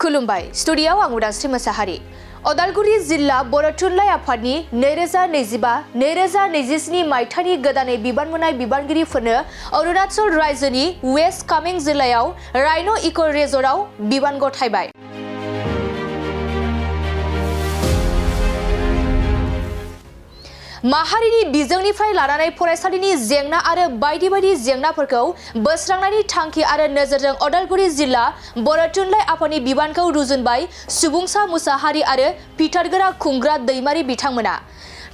खुलुमबाय स्टुडियाव आं उदांस्रि मोसाहारि अदालगुरि जिल्ला बर' थुनलाइ आफादनि 2025-2027 मायथाइनि गोदानै बिबान मोननाय बिबानगिरिफोरनो अरुणाचल रायजोनि वेस्ट कामें जिल्लायाव राइन' इक' रिजर्टआव बिबान गथायबाय। माहारिनि बिजोंनिफ्राय लानानै फरायसालिनि जेंना आरो बायदि बायदि जेंनाफोरखौ बोस्रांनायनि थांखि आरो नोजोरजों अदालगुरि जिल्ला बर' थुनलाइ आफादनि बिबानखौ रुजुनबाय सुबुंसा मुसाहारि आरो पिटारगोरा खुंग्रा दैमारि बिथांमोना।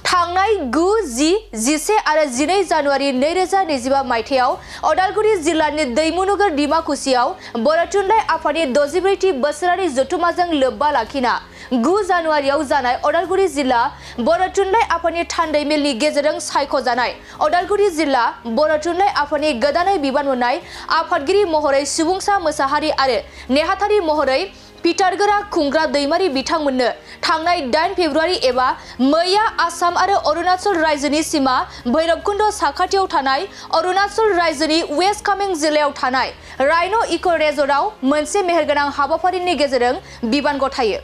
थांनाय 9, 10, 11 आरो 12 जानुवारि 2025 मायथाइयाव अदालगुरि जिल्लानि दैमुनगर डिमाकुसियाव बर' थुनलाइ आफादनि 64थि बोसोरारि जथुम्माजों लोब्बा लाखिना 9 जानुवारियाव जानाय अदालगुरि जिल्ला बर' थुनलाइ आफादनि थान्दै मेलनि गेजेरजों सायख'जानाय अदालगुरि जिल्ला बर' थुनलाइ आफादनि गोदानै बिबान मोननाय आफादगिरि महरै सुबुंसा मोसाहारि आरो नेहाथारि महरै पिटारगोरा खुंग्रा दैमारि बिथांमोननो थांनाय 8 फेब्रुवारि एबा मैया आसाम आरो अरुणाचल रायजोनि सिमा भैरबकुन्द साखाथियाव थानाय अरुणाचल रायजोनि वेस्ट कामें जिल्लायाव थानाय राइन' इक' रिजर्टआव मोनसे मेहेरगोनां हाबाफारिनि गेजेरजों बिबान गथायो।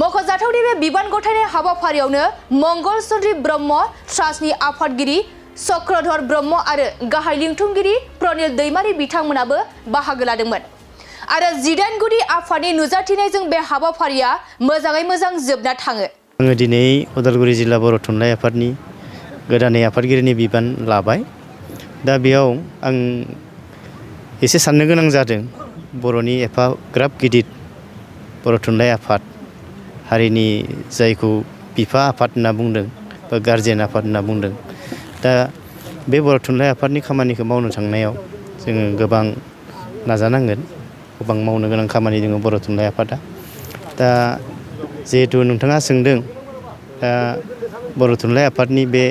मख'जाथावदि बे बिबान गथायनाय हाबाफारियावनो मंगल चन्द्र ब्रह्म ट्रास्टनि आफादगिरि चक्रधर ब्रह्म आरो गाहाय लिंथुमगिरि प्रनिल दैमारि बिथांमोनाबो बाहागो लादोंमोन आरो 18 गुदि आफादनि नुजाथिनायजों बे हाबाफारिया मोजाङै मोजां जोबना थाङो। आङो दिनै अदालगुरि जिल्ला बर' थुनलाइ आफादनि गोदानै आफादगिरिनि बिबान लाबाय। दा बेयाव आं एसे साननो गोनां जादों बर'नि एफाग्राब गिदिर बर' थुनलाइ आफाद हारिनि जायखौ बिफा आफाद होनना बुंदों बा गारजेन आफाद होनना बुंदों। दा बे बर' थुनलाइ आफादनि खामानिखौ मावनो थांनायाव जोङो गोबां नाजानांगोन। गोबां मावनो गोनां खामानि दङ बर' थुनलाइ आफादा। दा जिहेथु नोंथाङा सोंदों दा बर' थुनलाइ आफादनि बे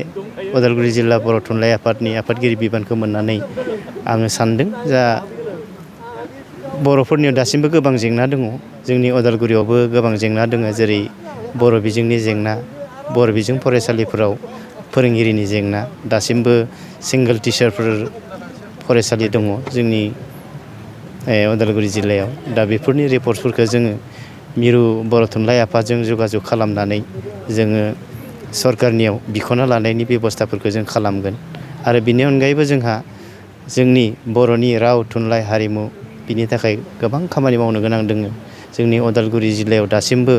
अदालगुरि जिल्ला बर' थुनलाइ आफादनि आफादगिरि बिबानखौ मोननानै आङो सानदों जा बर'फोरनियाव दासिमबो गोबां जेंना दङ। जोंनि अदालगुरियावबो गोबां जेंना दङ, जेरै बर' बिजोंनि जेंना, बर' बिजों फरायसालिफोराव फोरोंगिरिनि जेंना, दासिमबो सिंगोल टिचारफोर फरायसालि दङ जोंनि अदालगुरि जिल्लायाव। दा बेफोरनि रिपर्टफोरखौ जोङो मिरु बर' थुनलाइ आफादजों जगाजग खालामनानै जोङो सरकारनियाव बिख'ना लानायनि बेब'स्थाफोरखौ जों खालामगोन। आरो बिनि अनगायैबो जोंहा जोंनि बर'नि राव थुनलाइ हारिमु बिनि थाखाय गोबां खामानि मावनो गोनां दङ। जोंनि अदालगुरि जिल्लायाव दासिमबो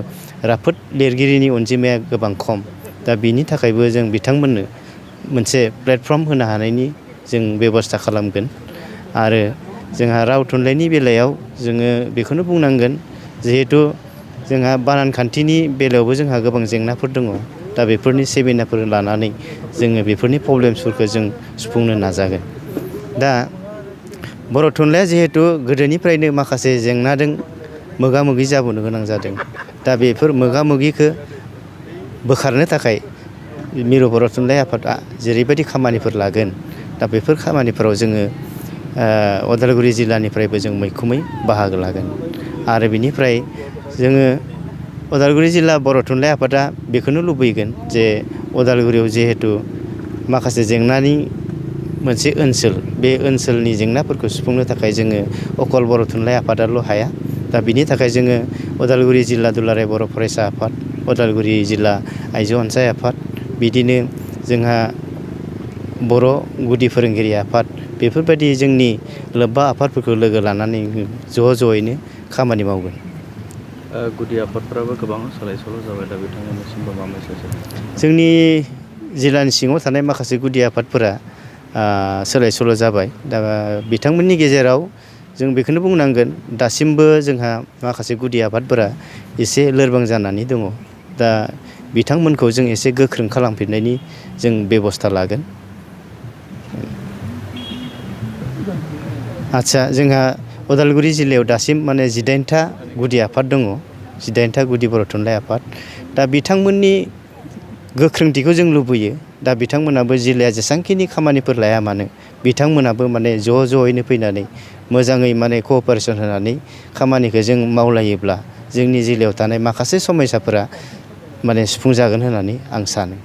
राफोद लिरगिरिनि अनजिमाया गोबां खम। दा बिनि थाखायबो जों बिथांमोननो मोनसे प्लेटफर्म होनो हानायनि जों बेब'स्था खालामगोन। आरो जोंहा राव थुनलाइनि बेलायाव जोङो बेखौनो बुंनांगोन, जिहेथु जोंहा बानान खान्थिनि बेलायावबो जोंहा गोबां जेंनाफोर दङ। दा बेफोरनि सेमिनारफोर लानानै जोङो बेफोरनि प्रब्लेम्सफोरखौ जों सुफुंनो नाजागोन। दा बर' थुनलाइया जिहेथु गोदोनिफ्रायनो माखासे जेंनाजों मोगा मोगि जाबोनो गोनां जादों। दा बेफोर मोगा मोगिखौ बोखारनो थाखाय मिरु बर' थुनलाइ आफादा जेरैबायदि खामानिफोर लागोन, दा बेफोर खामानिफोराव जोङो अदालगुरि जिल्लानिफ्रायबो जों मैखोमै बाहागो लागोन। आरो बिनिफ्राय जोङो अदालगुरि जिल्ला बर' थुनलाइ आफादा बेखौनो लुबैगोन जे अदालगुरियाव जिहेथु माखासे जेंनानि मोनसे ओनसोल, बे ओनसोलनि जेंनाफोरखौ सुफुंनो थाखाय जोङो अकल बर' थुनलाइ आफादाल' हाया। दा बिनि थाखाय जोङो अदालगुरि जिल्ला दुलाराय बर' फरायसा आफाद, अदालगुरि जिल्ला आइजो अनसाय आफाद, बिदिनो जोंहा बर' गुदि फोरोंगिरि आफाद, बेफोरबायदि जोंनि लोब्बा आफादफोरखौ लोगो लानानै ज'यैनो खामानि मावगोन। गुदि आफादफोराबो गोबां सोलाय सोल' जाबाय, दा बिथांमोननिसिमबो मा मेसेज? जोंनि जिल्लानि सिङाव थानाय माखासे गुदि आफादफोरा सोलाय सोल' जाबाय। दा बिथांमोननि गेजेराव जों बेखौनो बुंनांगोन, दासिमबो जोंहा माखासे गुदि आफादफोरा एसे लोरबां जानानै दङ। दा बिथांमोनखौ जों एसे गोख्रों खालामफिननायनि जों बेब'स्था लागोन। आदसा, जोंहा अदालगुरि जिल्लायाव दासिम माने 18था गुदि आफाद दङ, 18था गुदि बर' थुनलाइ आफाद। दा बिथांमोननि गोख्रोंथिखौ जों लुबैयो। दा बिथांमोनाबो जिल्लाया जेसेबांखिनि खामानिफोर लाया मानो, बिथांमोनाबो माने ज'यैनो फैनानै मोजाङै माने कअपारेसन होनानै खामानिखौ जों मावलायोब्ला जोंनि जिल्लायाव थानाय माखासे समयसाफोरा माने सुफुंजागोन होननानै आं सानो।